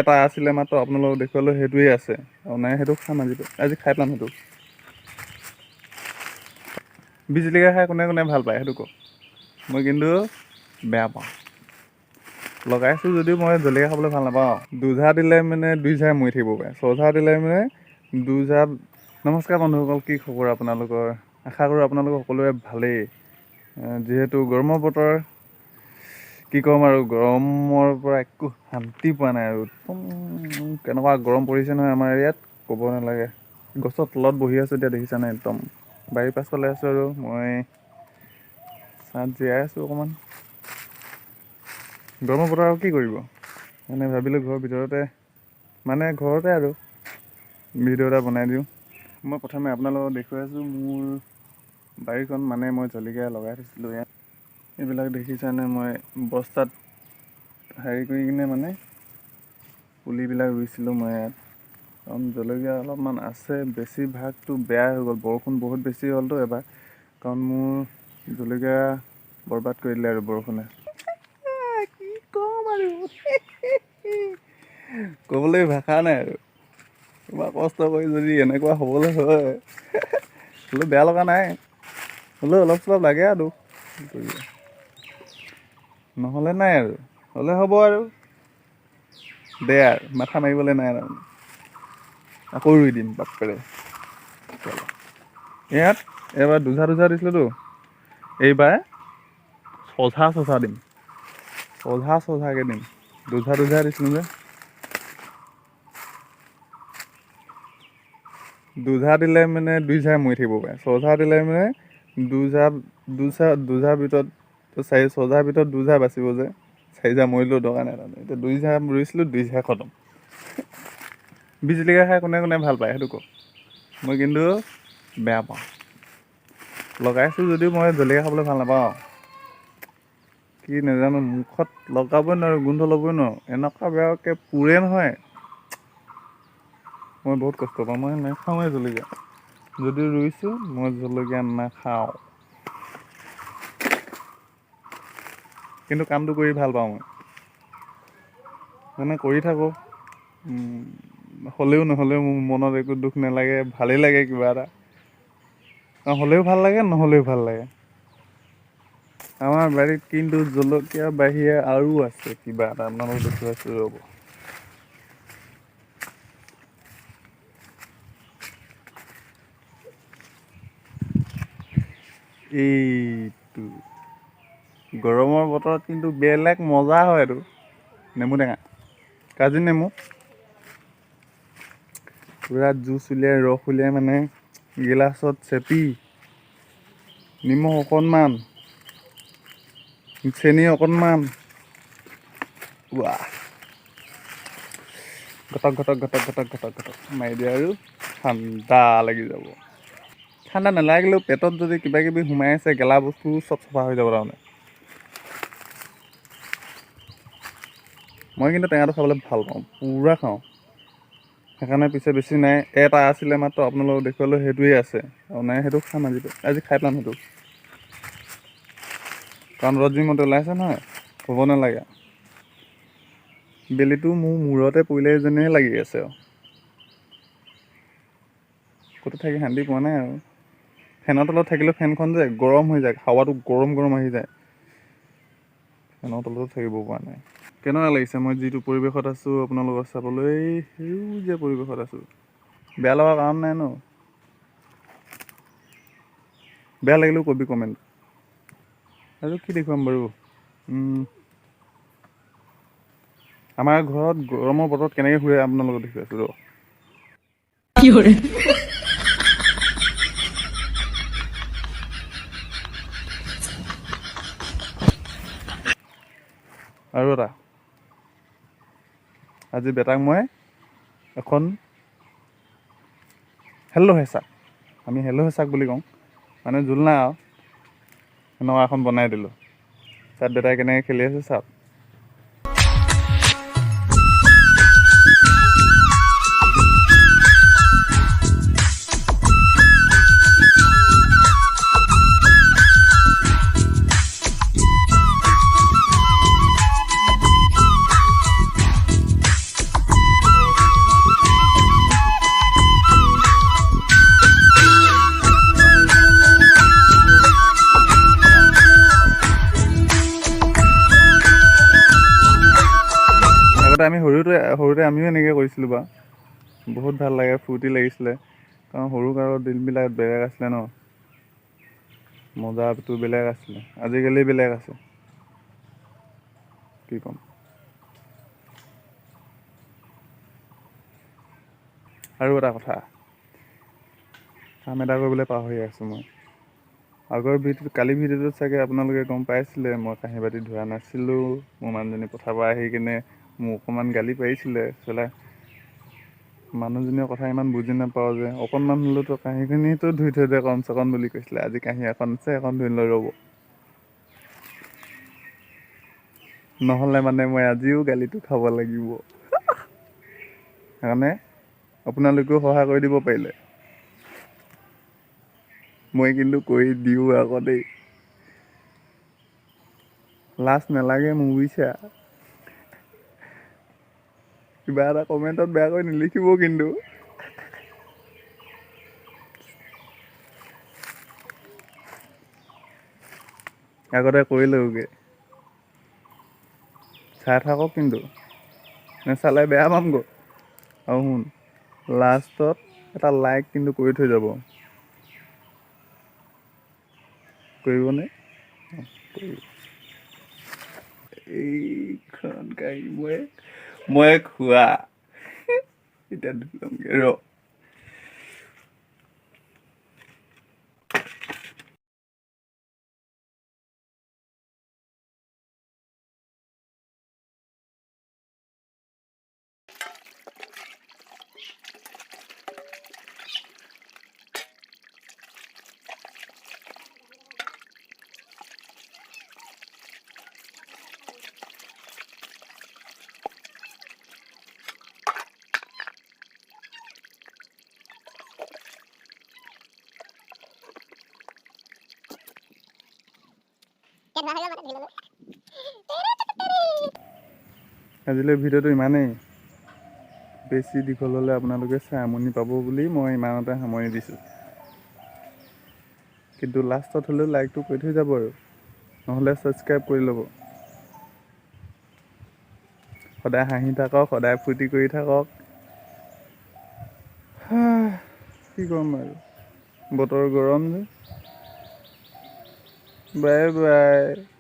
এটা আছিলে মাত্ৰ আপোনালোকক দেখুৱালোঁ, সেইটোৱেই আছে আৰু নাই। সেইটো খাম আজি, আজি খাই পেলাম সেইটো। বিজলকীয়া খাই কোনে কোনে ভাল পায় সেইটো কওক। মই কিন্তু বেয়া পাওঁ। লগাইছোঁ যদিও মই জলকীয়া খাবলৈ ভাল নাপাওঁ। দুঝা দিলে মানে দুই ঝাৰ মৰি থাকিব পাৰে, ছঝা দিলে মানে দুঝা। নমস্কাৰ বন্ধুসকল, কি খবৰ আপোনালোকৰ? আশা কৰোঁ আপোনালোকৰ সকলোৰে ভালেই। যিহেতু গৰমৰ বতৰ, কি ক'ম আৰু, গৰমৰ পৰা একো শান্তি পোৱা নাই আৰু। একদম কেনেকুৱা গৰম পৰিছে নহয় আমাৰ ইয়াত, ক'ব নালাগে। গছৰ তলত বহি আছোঁ এতিয়া, দেখিছা নাই, একদম বাৰীৰ পাছফালে আছোঁ আৰু মই ছাঁত জীয়াই আছোঁ অকণমান। গৰমৰ বতৰ আৰু কি কৰিব, মানে ভাবিলোঁ ঘৰৰ ভিতৰতে, মানে ঘৰতে আৰু ভিডিঅ' এটা বনাই দিওঁ। মই প্ৰথমে আপোনালোকক দেখুৱাই আছোঁ মোৰ বাৰীখন, মানে মই জলকীয়া লগাই থৈছিলোঁ ইয়াত। এইবিলাক দেখিছানে, মই বস্তাত হেৰি কৰি কিনে মানে পুলিবিলাক ৰুইছিলোঁ মই ইয়াত। কাৰণ জলকীয়া অলপমান আছে, বেছিভাগটো বেয়া হৈ গ'ল, বৰষুণ বহুত বেছি হ'লতো এবাৰ। কাৰণ মোৰ জলকীয়া বৰবাদ কৰি দিলে আৰু বৰষুণে। কি ক'ম আৰু, ক'বলৈ ভাষা নাই আৰু। ইমান কষ্ট কৰি যদি এনেকুৱা হ'বলৈ হয়, হ'লেও বেয়া লগা নাই, হ'লেও অলপ চলপ লাগে আৰু, কি কৰিব, নহ'লে নাই আৰু, হ'লে হ'ব আৰু দে আৰু, মাথা মাৰিবলৈ নাই আৰু। আকৌ ৰুই দিম বাপেৰে। ইয়াত এইবাৰ দুঝা দুঝা দিছিলোঁতো, এইবাৰ ছঝা ছঝা দিম, ছঝা ছঝাকৈ দিম। দুঝা দুঝা দিছিলোঁ যে, দুঝা দিলে মানে দুই ঝাৰ মৰি থাকিব পাৰে, ছঝা দিলে মানে দুঝা দুঝা দুঝাৰ ভিতৰত চাৰি, ছঝাৰ ভিতৰত দুঝা বাচিব যে, চাৰি ঝাৰ মৰিলেও দৰকাৰ নাই তাৰমানে। এতিয়া দুই ঝাৰ ৰুইছিলোঁ, দুই ঝাৰ খতম। বিজলকীয়া খাই কোনে কোনে ভাল পায় সেইটো কওক। মই কিন্তু বেয়া পাওঁ। লগাইছোঁ যদিও মই জলকীয়া খাবলৈ ভাল নাপাওঁ। কি নাজানো, মুখত লগাবই নোৱাৰোঁ, গোন্ধ ল'বই নোৱাৰোঁ, এনেকুৱা বেয়াকৈ পুৰে নহয়, মই বহুত কষ্ট পাওঁ। মই নাখাওঁৱে জলকীয়া, যদিও ৰুইছোঁ মই জলকীয়া নাখাওঁ, কিন্তু কামটো কৰি ভাল পাওঁ মই, মানে কৰি থাকোঁ। হ'লেও নহ'লেও মোৰ মনত একো দুখ নালাগে, ভালেই লাগে কিবা এটা। হ'লেও ভাল লাগে, নহ'লেও ভাল লাগে। আমাৰ বাৰীত কিন্তু জলকীয়া বাহিৰে আৰু আছে কিবা এটা, আপোনালোকক দেখুৱাইছোঁ ৰ'ব। এইটো গৰমৰ বতৰত কিন্তু বেলেগ মজা হয় এইটো নেমু টেঙা, কাজি নেমু, পূৰা জুচ উলিয়াই ৰস উলিয়াই মানে গিলাচত চেপি নিমখ অকণমান, চেনি অকণমান, ৱাহ, ঘটক ঘটক ঘটক ঘটক ঘটক ঘটক মাৰি দিয়ে আৰু ঠাণ্ডা লাগি যাব। ঠাণ্ডা নালাগিলেও পেটত যদি কিবা কিবি সোমাই আছে, গেলা বস্তু চব চাফা হৈ যাব তাৰমানে। মই কিন্তু টেঙাটো খাবলৈ ভাল পাওঁ, পূৰা খাওঁ, সেইকাৰণে পিছে বেছি নাই। এটা আছিলে মাত্ৰ আপোনালোকক দেখুৱালোঁ, সেইটোৱেই আছে আৰু নাই। সেইটো খাম আজি, আজি খাই পেলাম সেইটো। কাৰণ ৰ'দ যিমতে ওলাইছে নহয়, ক'ব নালাগে, বেলিটো মোৰ মূৰতে পৰিলে যেনেই লাগি আছে আৰু। ক'তো থাকি শান্তি পোৱা নাই আৰু। ফেনৰ তলত থাকিলেও ফেনখন যে গৰম হৈ যায়, হাৱাটো গৰম গৰম আহি যায়, ফেনৰ তলতো থাকিব পৰা নাই। কেনেকুৱা লাগিছে মই যিটো পৰিৱেশত আছোঁ আপোনালোকক চাবলৈ, সেউজীয়া পৰিৱেশত আছোঁ, বেয়া লগা কাৰণ নাই ন। বেয়া লাগিলেও কবি কমেণ্ট। আৰু কি দেখুৱাম বাৰু, আমাৰ ঘৰত গৰমৰ বতৰত কেনেকৈ শুৱে আপোনালোকক দেখুৱাইছোঁ ৰ। আৰু এটা, আজি বেটাক মই এখন হেল্ল' হেঁচাক, আমি হেল্ল' হেঁচাক বুলি কওঁ, মানে জোলনা আৰু, সেনেকুৱা এখন বনাই দিলোঁ। তাত বেটাই কেনেকৈ খেলি আছে চাওক। সৰুতে সৰুতে আমিও এনেকৈ কৰিছিলোঁ বাৰু, বহুত ভাল লাগে, ফূৰ্তি লাগিছিলে। কাৰণ সৰু কালৰ দিনবিলাক বেলেগ আছিলে ন, মজাটো বেলেগ আছিলে, আজিকালি বেলেগ আছে। কি ক'ম আৰু এটা কথা, কাম এটা কৰিবলৈ পাহৰি আছোঁ মই। আগৰ ভিডিঅ', কালি ভিডিঅ'টোত চাগে আপোনালোকে গম পাইছিলে মই কাঁহী বাতি ধোৱা নাছিলোঁ। মোৰ মানুহজনী পথাৰৰ পৰা আহি কিনে মোক অকণমান গালি পাৰিছিলে, চলা মানুহজনীৰ কথা ইমান বুজি নাপাওঁ যে, অকণমান হ'লেতো কাঁহীখিনিতো ধুই থৈ দে কমচে কম বুলি কৈছিলে। আজি কাঁহী এখন আছে, এখন ধুই লৈ ৰ'ব, নহ'লে মানে মই আজিও গালিটো খাব লাগিব। সেইকাৰণে আপোনালোকেও সহায় কৰি দিব পাৰিলে, মই কিন্তু কৰি দিওঁ আকৌ দেই, লাজ নালাগে মোৰ বুজিছা। কিবা এটা কমেণ্টত বেয়াকৈ নিলিখিব কিন্তু। আগতে কৰি লওঁগৈ, চাই থাকক কিন্তু, নেচালে বেয়া পামগৈ। আৰু শুন, লাষ্টত এটা লাইক কিন্তু কৰি থৈ যাব, কৰিবনে? কৰিব। এইখন গাড়ী মই খোৱা এতিয়া ধুই ল'মগৈ ৰ। আজিলৈ ভিডিঅ'টো ইমানেই, বেছি দীঘল হ'লে আপোনালোকে চাই আমনি পাব বুলি মই ইমানতে সামৰণি দিছোঁ। কিন্তু লাষ্টত হ'লেও লাইকটো কৰি থৈ যাব আৰু, নহ'লে ছাবস্ক্ৰাইব কৰি ল'ব। সদায় হাঁহি থাকক, সদায় ফূৰ্তি কৰি থাকক। কি ক'ম আৰু, বতৰ গৰম যে। Bye bye.